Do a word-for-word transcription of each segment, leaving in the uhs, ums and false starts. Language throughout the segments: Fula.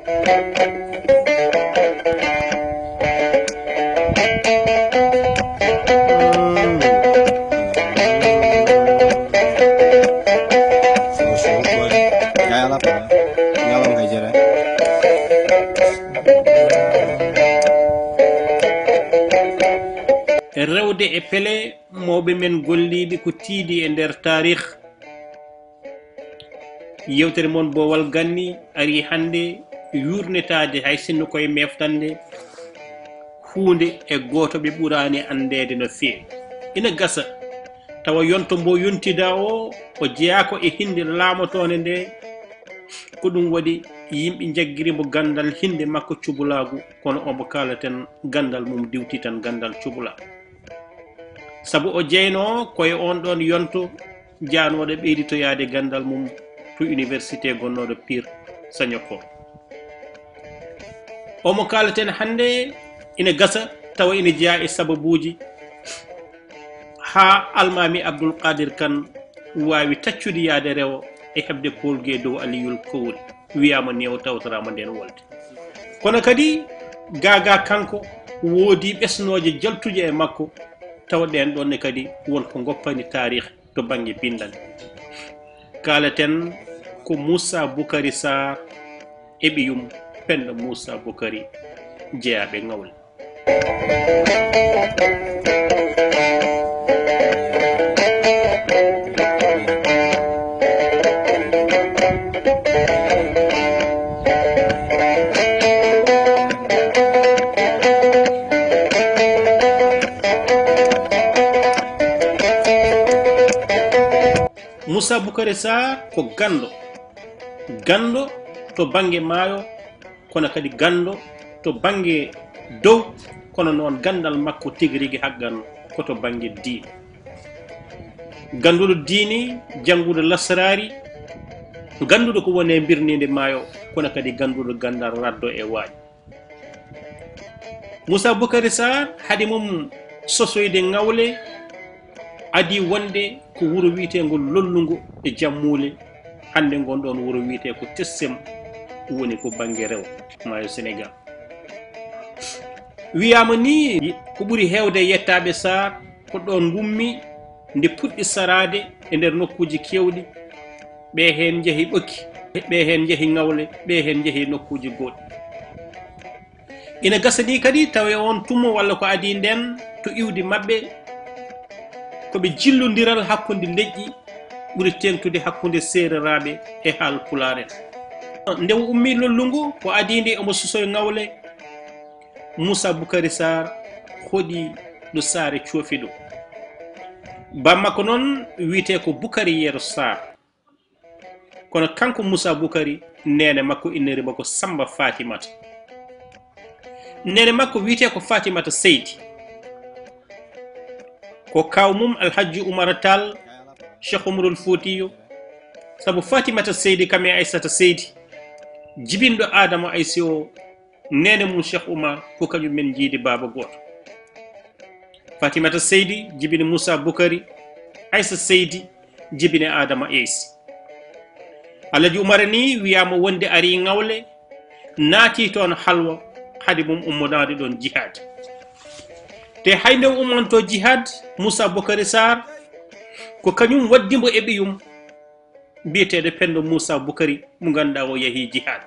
Rewde e pele mawɓe men golliiɓe ko tiiɗi e nder taarih. Yewtere mon Boowal Ganni arii hannde yuurnetaade hay sinno ko e meeftande huunde e gooto ɓe ɓuraani anndeede no feewi. Ina gasa tawa yonto mbo yontidaa o, o jeyaaka e hinnde laamotoonde nde. Ko ɗum waɗi yimɓe njaggiri mbo ganndal hinnde makko cubalaagu, kono omo kaalaten ganndal mum diwti tan ganndal cubalaagu. Sabu o jeynoo ko e oon ɗoon yonto jaanooɗo ɓeyditoyaade ganndal mum to université gonnooɗo Pire Sagnacourt. Omo kaalaten hannde ina gasa tawa ina jeyaa e sababuuji haa Almaami Abdul Qadir Kan waawi taccude yaade rewo e heɓde poolgu e dow Aliyul Kowri. Wiyaama neew tawtoraama ndeen wolde. Kono kadi, gaagaa kanko woodii ɓesnooje jaltuuje e makko, tawa ɗeen ɗoon ne kadi won ko ngoppani taarih to bannge binndannde. Kaalaten ko Muusa Bukari Saar e ɓiyum Pennda Muusa Bukari jeyaaɓe Ŋawle. Muusa Bukari Saar ko ganndo, ganndo to bannge maayo, kono kadi ganndo to bannge dow, kono noon ganndal makko tigi rigi haggan ko to bannge diine. Gannduɗo diine, jannguɗo lasraari, gannduɗo ko woni e mbirniinde maayo, kono kadi gannduɗo ganndal raddo e waañ. Muusa Bukari Saar, hade mum sosoyde Ŋawle, adii wonde ko wuro wiyeteengo Lollungo e Jammuule, hannde ngon ɗoon wuro wiyetee ko Tessem, woni ko bannge rewo maayo Senegaal. Wiyaama nii ko ɓuri heewde e yettaaɓe Saar ko ɗoon ngummi nde puɗɗi saraade e nder nokkuuji keewɗi, ɓee heen njehi Ɓokki, ɓee heen njehi Ŋawle, ɓee heen njehi nokkuuji goɗɗi. Ina gasa nii kadi tawa e oon tumo walla ko adii ndeen to iwdi maɓɓe, ko ɓe jillondiral hakkunde leƴƴi ɓuri teeŋtude hakkunde Seereraaɓe e Haalpulaar en. Nde o ummii Lollungo, ko adii nde omo sosoya Ŋawle, Muusa Bukari Saar hoɗi ɗo saare coofi ɗo. Baam makko noon wiyetee ko Bukari Yero Saar. Kono kanko Muusa Bukari, neene makko inniree mo ko Sammba Faatimata. Neene makko wiyetee ko Faatimata Seydi. Ko kaaw mum Alhajji Umar Taal, Cheikh Umarul Fuutiyu. Sabu Faatimata Seydi kam e Aysata Seydi, jibinɗo Aadama Aysi o, neene mum Cheikh Umar, ko kañum men njiidi baaba gooto. Faatimata Seydi jibini Muusa Bukari, Aysa Seydi jibini Aadama Aysi. Alhaji Umar ni wiyaama wonde arii Ŋawle, naatii toon halwa, hade mum ummodaade ɗoon jihaad. Te hay nde o ummantoo jihaad, Muusa Bukari Saar, ko kañum waddi mbo e ɓiyum, biyeteeɗo Penndo Muusa Bukari, mo ngannduɗaa o yahii jihaad.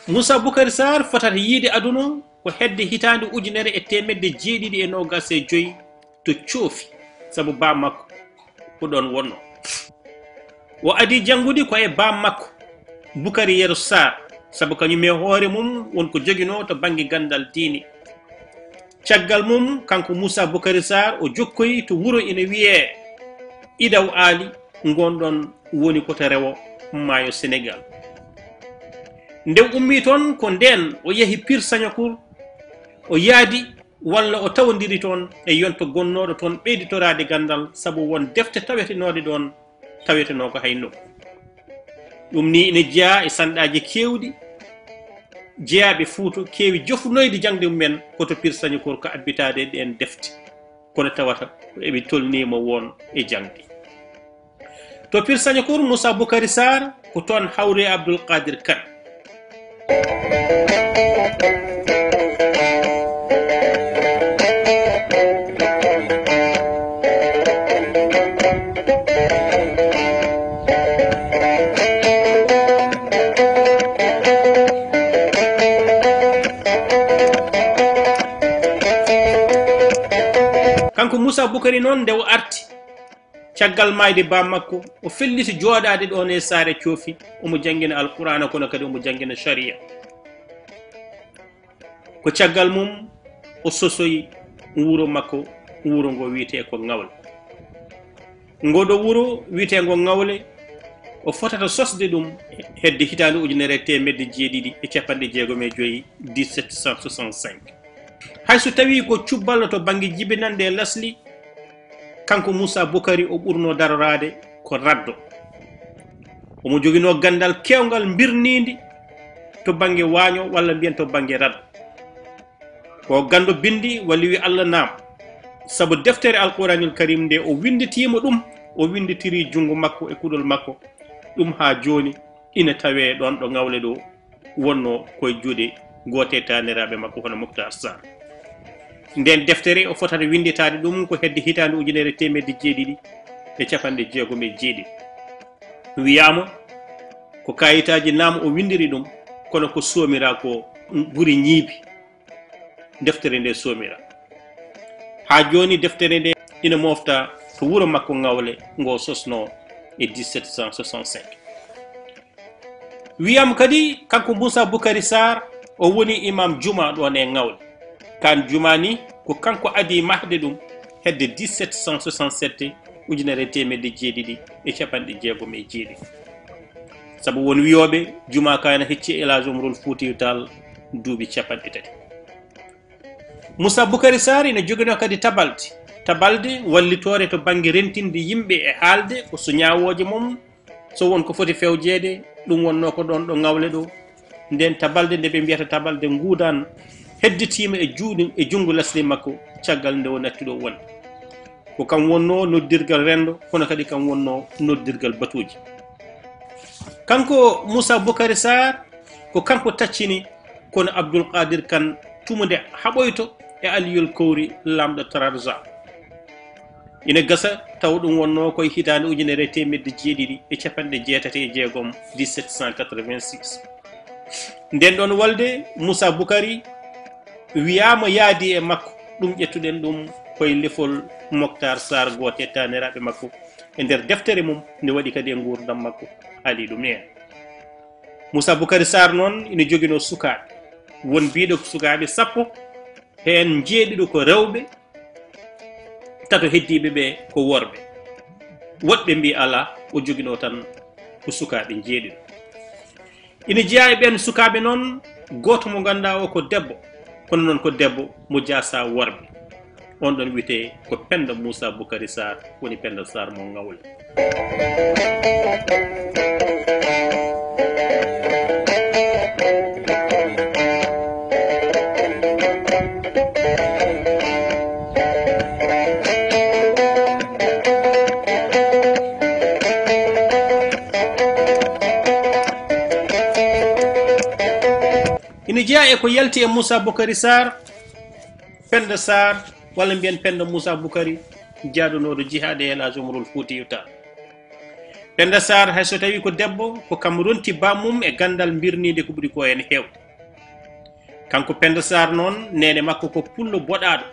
Muusa Bukari Saar fotata yiyde aduna ko hedde hitaande ujunere e teemedde jeeɗiɗi e noogaas e joy to Coofi, sabu baam makko ko ɗoon wonnoo. O adii janngude ko e baam makko, Bukari Yero Saar, sabu kañum e hoore mum won ko joginoo to bannge ganndal diine. Caggal mum, kanko Muusa Bukari Saar, o jokkoyi to wuro ina wiyee Idaw Aali, ngon ɗoon woni ko to rewo maayo Senegaal. Nde o ummii toon, ko ndeen o yahi Pire Sagnacourt, o yaadi walla o tawondiri toon e yonto gonnooɗo toon ɓeyditoraade ganndal, sabu won defte tawetenooɗe ɗoon, tawetenoo ko hay nokku. Ɗum nii ina jeyaa e sanɗaaji keewɗi, jeyaaɓe Fuuta keewi jofonoyde jaŋde mum en ko to Pire Sagnacourt ko abbitaade e ɗeen defte, kono tawata ko eɓe tolnii mo won e jaŋde. To Pire Sagnacourt, Muusa Bukari Saar ko toon hawri e Abdul Qaadir Kan. Kanko Muusa Bukari noon, nde o arti, caggal maayde baa makko, o felliti jooɗaade ɗoon e saare coofi, omo janngina Alqur'aana, kono kadi omo janngina Shari'a. Ko caggal mum o sosoyi wuro makko, wuro ngo wiyetee ko Ŋawle. Ngoo ɗoo wuro wiyeteengo Ŋawle, o fotata sosde ɗum hedde hitaande ujunere e teemedde jeeɗiɗi e capanɗe jeegom e joy, dix-sept cent soixante-cinq. Hay so tawii ko cubballo to bannge jibinannde e lasli, kanko Muusa Bukari o ɓurnoo daroraade ko raddo. Omo joginoo ganndal keewngal mbirniindi to bannge waaño walla mbiyen to bannge raddo. Ko ganndo binndi walli wi Allah naam. Sabu deftere Alquraanil Kariim nde o winnditiima ɗum, o winnditirii junngo makko e kuɗol makko. Ɗum haa jooni ina tawee ɗoon ɗo Ŋawle ɗo wonnoo koye juuɗe gooto e taaniraaɓe makko hono Moktaar Sarr. Ndeen deftere o fotata winnditaade ɗum ko hedde hitaande ujunere e teemedde jeeɗiɗi e capanɗe jeegom e jeeɗiɗi. Wiyaama ko kaayitaaji naam o winndiri ɗum, kono ko soomira ko ɓuri ñiibi. Deftere nde soomira. Haa jooni deftere nde ina moofta to wuro makko Ŋawle ngo sosnoo e dix-sept cent soixante-cinq. Wiyaama kadi kanko Muusa Bukari Sarr o woni imam juma ɗoon e Ŋawle. Kaan juma ni ko kanko adii mahde ɗum hedde dix-sept cent soixante-sept, ujunere e teemedde jeeɗiɗi e capanɗe jeegom e jeeɗiɗi. Sabu won wiyooɓe juma ka ina hecci El Hadj Umarul Fuutiyu Taal duuɓi capanɗe tati. Muusa Bukari Sarr ina joginoo kadi tabalde. Tabalde wallitoore to bannge rentinde yimɓe e haalde ko so ñaawooje mum, so won ko foti fewjeede, ɗum wonnoo ko ɗoon ɗo Ŋawle ɗo. Ndeen tabalde nde ɓe mbiyata tabalde nguudaan hedditiima e juuɗe, e junngo lasli makko, caggal nde o natti ɗo wonde. Ko kam wonnoo noddirgal renndo, kono kadi kam wonnoo noddirgal batuuji. Kanko Muusa Bukari Sarr, ko kanko taccini kono Abdul Qadir Kan tumude haɓoyto e Aliyul Kowri, laamɗo Trarza. Ina gasa taw ɗum wonnoo koye hitaande ujunere e teemedde jeeɗiɗi e capanɗe jeetati e jeegom, dix-sept cent quatre-vingt-six. Ndeen ɗoon walde, Muusa Bukari wiyaama yaadi e makko, ɗum ƴettuɗen ɗum koye lefol Moktaar Sarr, gooto e taaniraaɓe makko, e nder deftere mum, nde waɗi kadi e nguurndam makko, haali ɗum heen. Muusa Bukari Sarr noon ina joginoo sukaaɓe, won mbiiɗo ko sukaaɓe sappo, heen njeeɗiɗo ko rewɓe, tato heddiiɓe ɓe ko worɓe. Woɗɓe mbii alaa, o joginoo tan ko sukaaɓe njeeɗiɗo. Ina jeyaa e ɓeen sukaaɓe noon, gooto mo ngannduɗaa o ko debbo, kono noon ko debbo mo jaasa worɓe. On ɗon wiyetee ko Pennda Muusa Bukari Sarr, woni Pennda Sarr mo Ŋawle. Ina jeyaa e ko yalti e Muusa Bukari Sarr, Pennda Sarr, walla mbiyen Pennda Muusa Bukari, jaadunooɗo jihaade e El Hadj Umarul Fuutiyu Taal. Pennda Sarr, hay so tawii ko debbo, ko kam ronti bammum e ganndal mbirniinde ko ɓuri ko heen heewde. Kanko Pennda Sarr noon, neene makko ko pullo boɗaaɗo,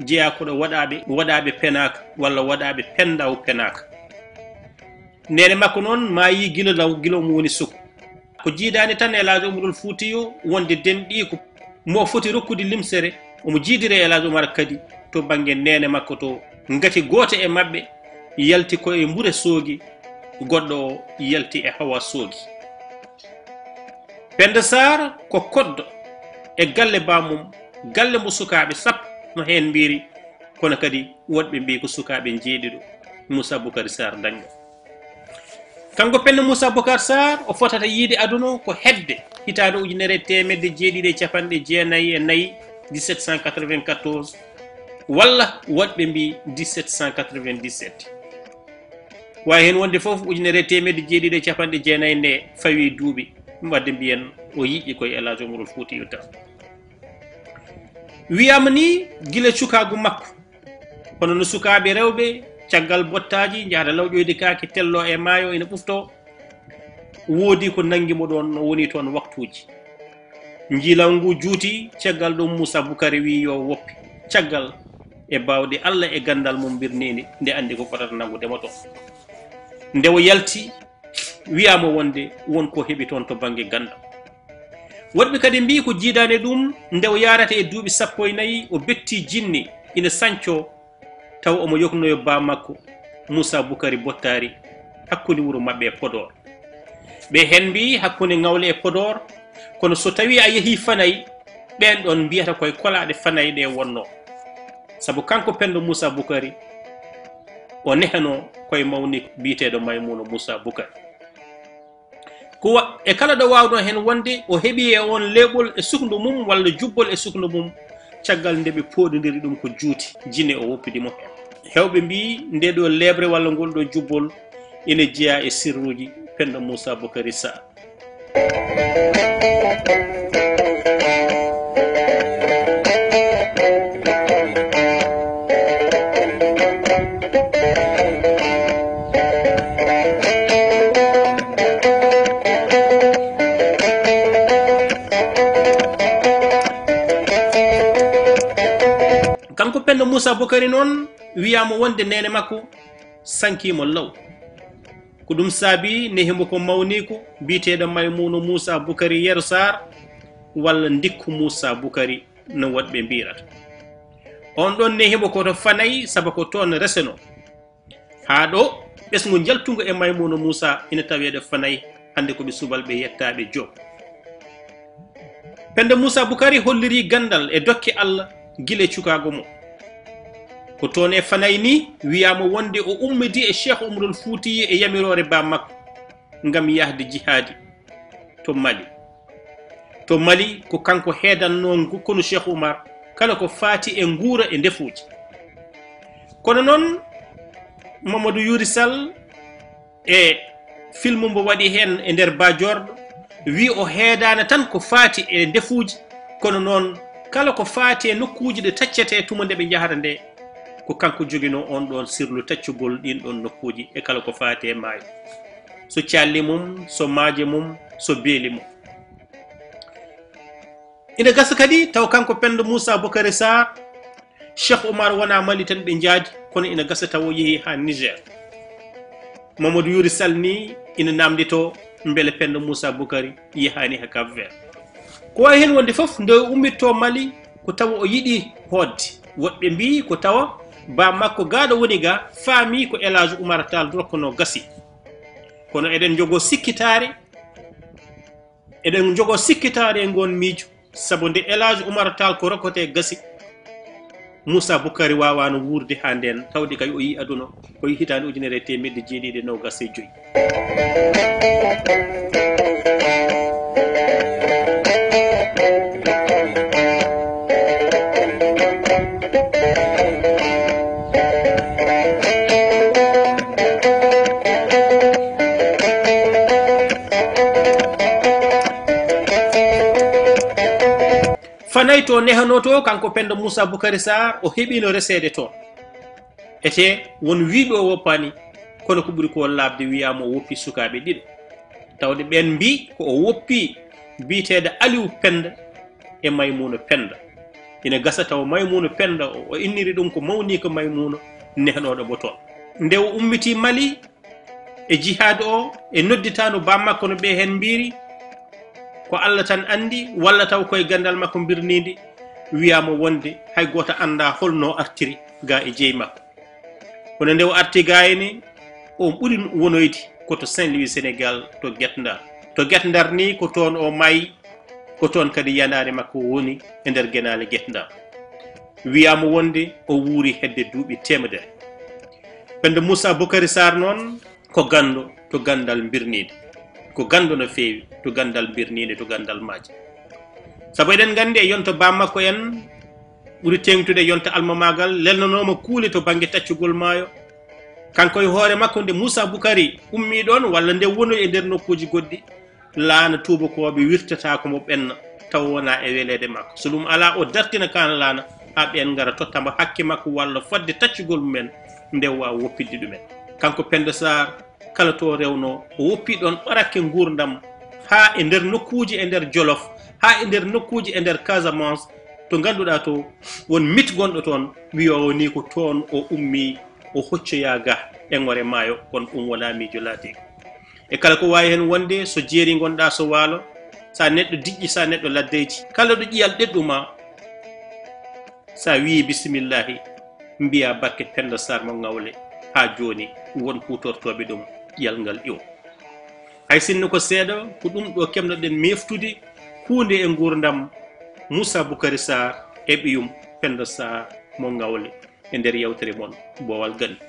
jeyaa ko ɗo waɗaaɓe, waɗaaɓe penaaka walla waɗaaɓe penndaw penaaka. Neene makko noon maayii gila law, gila omo woni suka. Ko jiidaani tan e El Hadj Umarul Fuutiyu wonde denɗiiko mo foti rokkude limsere, omo jiidiri e El Hadj Umar kadi to bannge neene makko to. Ngati gooto e maɓɓe yalti ko e Mbure Soogi, goɗɗo o yalti e Hawa Soogi. Pennda Sarr ko koddo e galle bammum, galle mo sukaaɓe sappo no heen mbiiri, kono kadi woɗɓe mbii ko sukaaɓe njeeɗiɗo, Muusa Bukari Sarr dañɗo. Kanko Pennda Muusa Bukari Sarr o fotata yiyde aduna ko hedde hitaande ujunere e teemedde jeeɗiɗi e capanɗe jeenayi e nayi, dix-sept cent quatre-vingt-quatorze, walla woɗɓe mbii dix-sept cent quatre-vingt-dix-sept. Waawi heen wonde fof, ujunere e teemedde jeeɗiɗi e capanɗe jeenayi nde fawii duuɓi, Wadde mbiyen o yiɗi koye El Hadj Umarul Fuutiyu Taal. Wiyaama ni gila cukaagu makko, kono no sukaaɓe rewɓe, caggal bottaaji, njahata lawƴoyde kaake, tello e maayo, ina ɓuftoo, woodi ko nanngi mo ɗoon, no woni toon waktuuji. Njiilaw ngu juuti, caggal ɗum Muusa Bukari wiyi yo woppi. Caggal e baawɗe Allah e ganndal mum birniindi, nde anndi ko fotata nanngude mo toon. Nde o yalti, wiyaama wonde won ko heɓi toon to bannge ganndal. Woɗɓe kadi mbiyi ko jiidaani e ɗum, nde o yahrata e duuɓi sappo e nayi, o ɓetti jinne ina sancoo, tawa omo yoknoyo baa makko, Muusa Bukari Bottaari, hakkunde wuro maɓɓe e Podoor. Ɓe heen mbiyi hakkunde Ŋawle e Podoor, kono so tawii a yehii Fanay, ɓeen ɗoon mbiyata koye kolaaɗe Fanay ɗe wonnoo. Sabu kanko Penndo Muusa Bukari, o nehanoo koye mawni biyeteeɗo Maymuuna Muusa Bukari. Ko wa-, e kala ɗo waawno heen wonde, o heɓi e oon leeɓol e sukndu mum walla jubbol e sukndu mum, caggal nde ɓe pooɗondiri ɗum ko juuti, jinne o woppidi mo heen. Heewɓe mbiyi nde ɗo leeɓre walla ngol ɗo jubbol ina jeyaa e sirruuji Penndo Muusa Bukari Saar. Kanko Penndo Muusa Bukari noon, wiyaama wonde neene makko sankiimo law. Ko ɗum saabi nehi mo ko mawniiko biyeteeɗo Maymuuna Muusa Bukari Yero Saar walla Ndikku Muusa Bukari no woɗɓe mbiyirata. Oon ɗoon nehi mo ko to Fanay, sabu ko toon resenoo. Haa ɗo, ɓesngu njaltungu e Maymuuna Muusa ina taweede Fanay, hannde ko ɓe subalɓe yettaaɓe joom. Penndo Muusa Bukari hollirii ganndal e dokke Allah gila e cukaagu mum. Ko toon e Fanay ni wiyaama wonde o ummidi e Cheikh Umarul Fuutiyi e yamiroore baa makko ngam yahde jihaadi to Mali. To Mali ko kanko heedannoo ngu-, konu Cheikh Oumar kala ko faati e nguura e ndefuuji. Kono noon, Mamadou Youri Sall e filmu mbo waɗi heen e nder Bajorɗo, wi o heedaani tan ko faati e ndefuuji, kono noon kala ko faati e nokkuuji ɗe taccetee tuma nde ɓe njahata nde, ko kanko joginoo oon ɗoon sirlu taccugol ɗiin ɗoon nokkuuji e kala ko faati e maayo. So calli mum, so maaje mum, so beeli mum. Ina gasa kadi taw kanko Penndo Muusa Bukari Saar, Cheikh Oumar wonaa Mali tan ɓe njaadi, kono ina gasa taw o yehi haa Niger. Mamadou Youri Sall ni ina naamnditoo mbele Penndo Muusa Bukari yehaani haa Cap Vert. Ko waawi heen wonde fof, nde o ummittoo Mali, ko tawa o yiɗi hootde. Woɗɓe mbiyi ko tawa baa makko gaaɗo woni ga, faami ko El Hadj Oumar Tall rokkonoo gasi. Kono eɗen njogoo sikkitaare, eɗen njogoo sikkitaare e ngoon miijo, sabu nde El Hadj Oumar Tall ko rokkotee gasi, Muusa Bukari waawaano wuurde haa ndeen, tawde kay o yii aduna ko e hitaande ujunere e teemedde jeeɗiɗi e noogas e joy. Fanay to nehanoo to, kanko Penndo Muusa Bukari Saar, o heɓiino reseede toon. Etee won wiyɓe o woppaani, kono ko ɓuri ko laaɓde wiyaama o woppi sukaaɓe ɗiɗo. Tawde ɓeen mbii ko o woppi biyeteeɗo Aliw Pennda e Maymuuna Pennda. Ina gasa tawa Maymuuna Pennda o, o inniri ɗum ko mawniiko Maymuuna nehnooɗo mo toon. Nde o ummitii Mali, e jihaad o, e nodditaandu baa makko no ɓe heen mbiiri, ko Alla tan anndi, walla taw koye ganndal makko mbirniinde, wiyaama wonde hay gooto anndaa holno o artiri ga e jeyi makko. Kono nde o arti ga ene, o ɓuri wonoyde ko to Saint-Louis, Sénégal, to Guet Ndar. To Guet Ndar ni ko toon o maayi, ko toon kadi yandaare makko woni e nder genaale Guet Ndar. Wiyaama wonde o wuuri hedde duuɓi teemedere. Pennda Muusa Bukari Saar noon, ko ganndo to ganndal mbirniinde. Ko ganndo no feewi to ganndal mbirniinde, to ganndal maaje. Sabu eɗen nganndi e yonto baa makko en ɓuri teeŋtude yonto almamaagal, lelnanooma kuule to bannge taccugol maayo. Kanko e hoore makko, nde Muusa Bukari ummii ɗoon, walla nde wonoyi e nder nokkuuji goɗɗi, laana tuubakooɓe wirtata ko mo ɓenna, taw wona e weleede makko. So ɗum alaa, o dartina kaana laana, haa ɓeen ngara totta mbo hakke makko walla fodde taccugol mumen, nde waawa woppitde ɗumen. Kanko Penda Sarr, kala to rewno, o woppi ɗoon ɓarakke nguurndam, haa e nder nokkuuji e nder Jolof, haa e nder nokkuuji e nder Casamance, to ngannduɗaa to won mit gonɗo toon, wiyoowo ni ko toon o ummi, o hoccoyaa ga e ŋore maayo, kono ɗum wonaa miijo laatiiɗo. E kala ko waawi heen wonde, so jeeri ngonɗaa, so waalo, so a neɗɗo diƴƴi, so a neɗɗo laddeyji, kala ɗo ƴiyal ɗeɗɗu ma, so a wiyii bisimillahi, mbiyaa barke Penda Sarr mo Ngawle, haa jooni won kuutortooɓe ɗum ƴiyal ngal iwo. Hay sinno ko seeɗa, ko ɗum ɗo keɓnoɗen meeftude huunde e nguurndam Moussa Boukary Sarr e ɓiyum Penda Sarr mo Ngawle e nder yewtere mon Boowal Gandi.